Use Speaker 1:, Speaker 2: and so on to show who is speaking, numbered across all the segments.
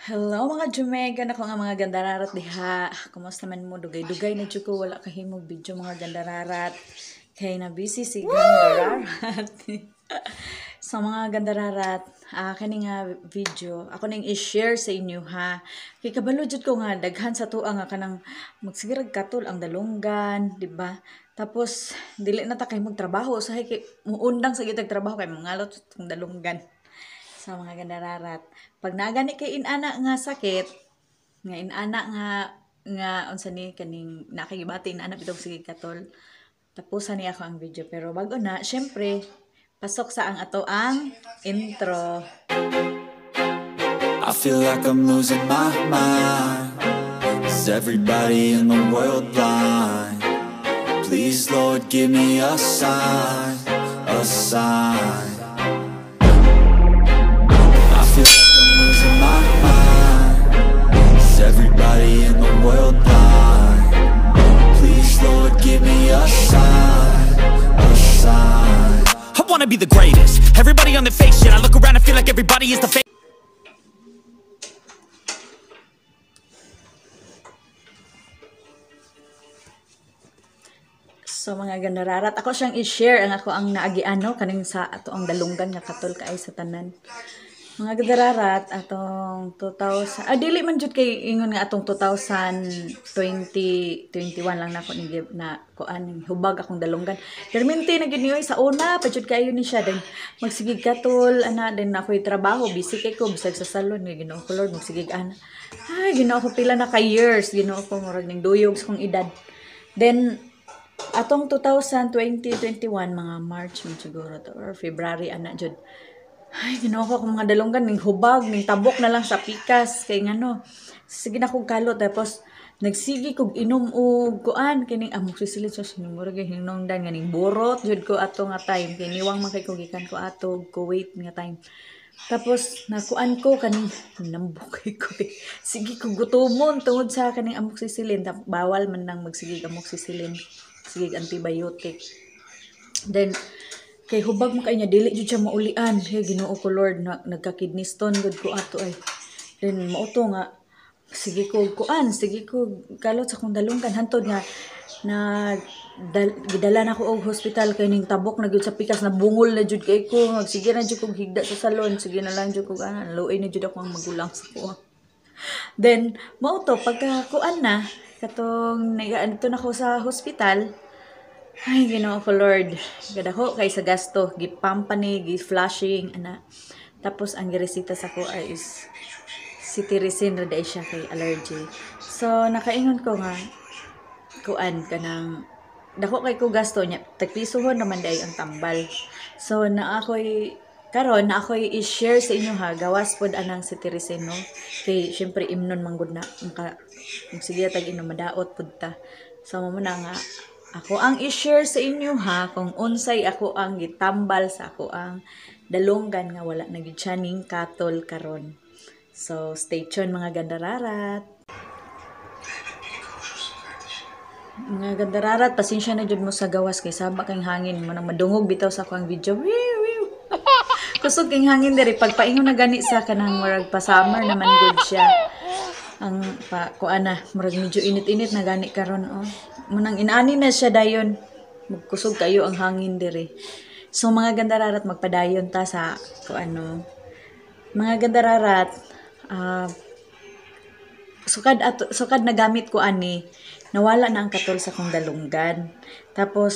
Speaker 1: Hello mga Jumega, nako nga mga gandararat diha. Kumusta man mo? Dugay-dugay na jud ko wala kahimog video mga gandararat. Kay na busy si gandararat. Sa mga gandararat, kani nga video, ako ning i-share sa inyo ha. Kay kabalo jud ko nga daghan sa tuwa nga kanang magsigirag katol ang dalunggan, di ba? Tapos dili na ta kay magtrabaho usahay kay muundang sa gitag trabaho kay mangalot sa dalunggan. Sa mga gandararat, pag nagani kay inana nga sakit, nga inana nga nga unsa ni kaning nakagibati inana bitaw sige katol. Tapusan ni ako ang video pero bago na, syempre pasok sa ang ato ang intro.
Speaker 2: I feel like I'm losing my mind. Is everybody in the world blind? Please, Lord, give me a sign, a sign. I feel like I'm losing my mind. Is everybody in the world blind? Please, Lord, give me a sign, a sign.
Speaker 3: I wanna be the greatest. Everybody on the fake shit. I look around and feel like everybody is the fake.
Speaker 1: So mga gandararat, ako siyang i-share ang ako ang naagian no kaning sa ato ang dalunggan nga katol kaay sa tanan. Mga gandararat atong 2000 dili man jud kay ingon nga atong 2020 21 lang nako ni na kuan hubag akong dalunggan. Perminti na gyud niyo sa una pa jud kayo ni siya then magsigig katol ana then ako'y trabaho busy kay ko bisag sa salon nga Ginoo ko Lord magsigig ana. Ay Ginoo ko pila na ka years Ginoo ko murag ning duyog sa kong edad. Then atong 2020-21 mga March man siguro to or February ana jud. Ay Ginoo ko akong mga dalunggan ning hubag ning tabok na lang sa pikas kay ngano. Sige na kog kalot tapos nagsige kog inom og kuan kining amoxicillin sa sinumura kay hinungdan nga ning burot jud ko ato nga time kay niwang man kay ko gikan ko ato Kuwait nga time. Tapos nakuan ko kaning nambukay ko eh. Sige ko gutomon tungod sa kaning amoxicillin. Bawal man nang magsigig amoxicillin, sige antibiotic. Then kay hubag man kay niya dili jud siya maulian. Hey Ginoo ko Lord, na, nagka-kidney stone gud ko ato ay. Then mauto nga sige ko kuan, sige ko kalot sa akong dalunggan hantod nga na gidala na ko og hospital kay ning tabok na gyud sa pikas na bungol na jud kay ko. Sige na jud kog higda sa salon, sige na lang jud kog ana, luoy na jud ako ang magulang sa kuha. Then mauto pagka kuan na katong nagaadto na ko sa hospital. Ay Ginoo ko Lord, gadako kay sa gasto, gipampa ni, gi-flushing ana. Tapos ang gireseta sa ko ay is cetirizine ra dai siya kay allergy. So nakaingon ko nga kuan kanang dako kay ko gasto niya, tagpisuhon naman dai ang tambal. So na ako'y karon na ako'y i-share sa inyo ha, gawas pod anang cetirizine no. Kay syempre imnon man gud na maka sige tag inom madaot pud ta. So mo na nga ako ang i-share sa inyo ha kung unsay ako ang gitambal sa ako ang dalunggan nga wala na gyud siya ning katol karon. So stay tuned mga gandararat. Mga gandararat, pasensya na jud mo sa gawas kay saba kay hangin mo nang madungog bitaw sa ako ang video. Wiw, wiw. Kusog kay hangin diri pagpaingon na gani sa kanang murag pa summer naman gud siya. Ang pa kuan na murag medyo init-init na gani karon oh. Munang inaani na siya dayon. Magkusog kayo ang hangin diri. So mga gandararat magpadayon ta sa kuano. Mga gandararat, sukad nagamit ko ani, nawala na ang katol sa akong dalunggan. Tapos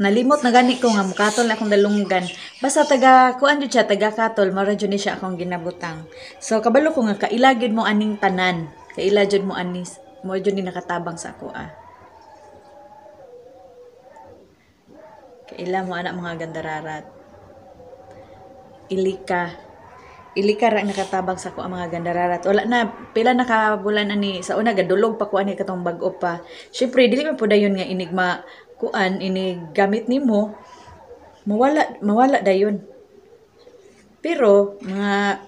Speaker 1: nalimot na gani ko nga mukatol na akong dalunggan. Basta taga kuan jud siya, taga katol, mao ra jud ni siya akong ginabutang. So kabalo ko nga kaila gyud mo aning tanan. Kaila jud mo anis, mo jud ni nakatabang sa ako ah. Kaila mo anak mga gandararat. Ilika. Ilika ra nakatabang sa ako ang mga gandararat. Wala na pila na ka bulan ani sa una gadulog pa ko ani katong bag-o pa. Syempre dili man pud dayon nga inig ma kuan inig gamit nimo mawala dayon. Pero mga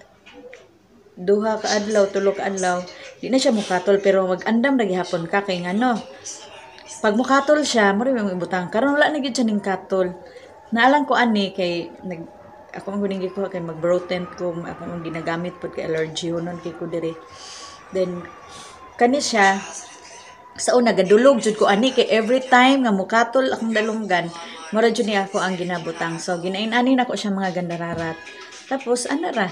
Speaker 1: duha ka adlaw, tulo ka adlaw, di na siya mukatol pero mag-andam ra gihapon ka kay ngano. Pag mukatol siya, mo rin ibutang. Karon wala na gyud siya ning katol. Naalang ko ani kay nag Ako ang guning gikuha kay mag brow tint ko, ako ang ginagamit pod kay allergy hunon kay ko diri. Then kani siya sa una gadulog jud ko ani kay every time nga mukatol akong dalunggan, mura jud ni ako ang ginabutang. So ginain-ani nako siya, mga gandararat. Tapos ana ra.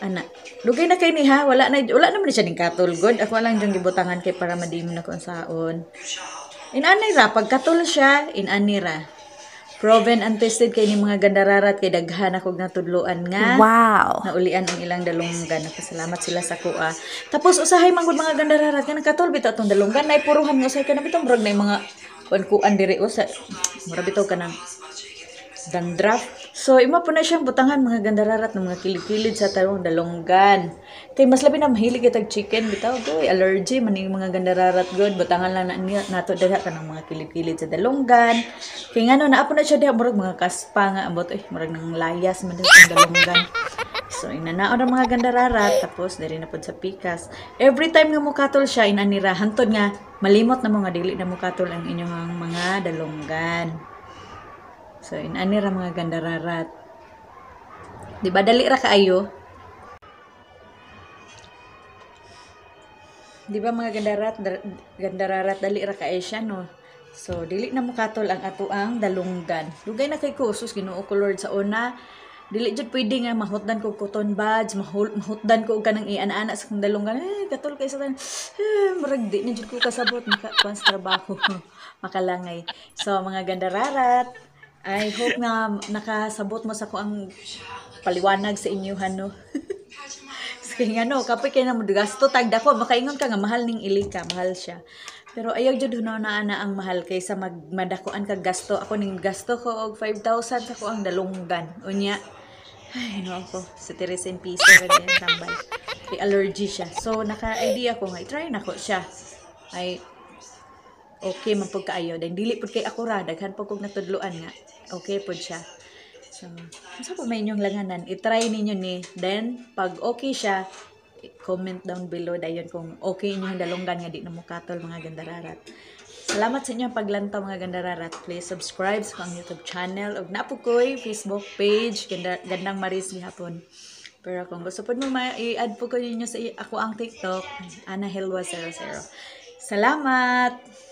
Speaker 1: Ana. Dugay na kay ni ha, wala naman ni siya ning katol god. Ako lang jung gibutangan kay para madim na ko ang saon. Inani ra pagkatol siya, inani ra. Proven and tested kay ni, mga gandararat, kay daghan akong natudloan nga naulian ang ilang dalunggan. Nagpasalamat sila sa kuha. Tapos usahay man gud, mga gandararat, kanang katol bitaw atong dalunggan nay puruhan nga usahay kana bitaw murag nay mga kuan-kuan diri o sa mura bitaw kanang dandruff. So, imo po na siyang butangan, mga gandararat, ng mga kilid-kilid sa tarong dalunggan. Kay mas labi na mahilig kitag chicken bitaw goy, allergy man yung mga gandararat god, butangan lang na nato diha kanang mga kilid-kilid sa dalunggan. Kay ngano naa po na siya diha murag mga kaspa nga ambot eh murag nang layas man sa dalunggan. So, inanaon ang mga gandararat, tapos diri na pod sa pikas. Every time nga mukatol siya, inanira, hantod nga malimot na mo nga dili na mukatol ang inyong mga dalunggan. So, inani ra, mga gandararat. Di ba dali ra kaayo? Di ba, mga gandarat, gandararat, dali ra kaayo siya, no? So, dili na mukatol ang atoang dalunggan. Dugay na kay ko, sus, Ginoo ko Lord, sa una, dili jud pwede nga mahutdan ko cotton buds, mahutdan ko og kanang iana-ana sa kong dalunggan. Eh, katol kay sa tanan. Eh, murag di na jud ko kasabot maka kuan sa trabaho. Makalangay. So, mga gandararat, I hope nga nakasabot mo sa ko ang paliwanag sa inyo, no? Kaya nga no, kapoy kay na mo gasto tagda ko, makaingon ka nga mahal ning Elica, mahal siya. Pero ayaw jud na ana ang mahal kaysa magmadakuan kag gasto. Ako ning gasto ko og 5,000 sa ko ang dalunggan. Unya, ay no ako, sa Teresa piso ra din tambal. Kay allergy siya. So naka-idea ko nga i-try na ko siya. Ay okay man pud kaayo. Then dili pud kay ako ra, daghan pud kog natudloan nga okay pud siya. So, unsa pa may inyong langanan, i-try ninyo ni. Then pag okay siya, comment down below dayon kung okay inyong dalunggan nga di na mukatol, mga gandararat. Salamat sa inyong paglantaw, mga gandararat. Please subscribe sa akong YouTube channel ug naa po ko'y Facebook page, Ganda, Gandang Maris gihapon. Pero kung gusto po mo i-add po ko ninyo sa ako ang TikTok, Ana Helwa 00. Salamat!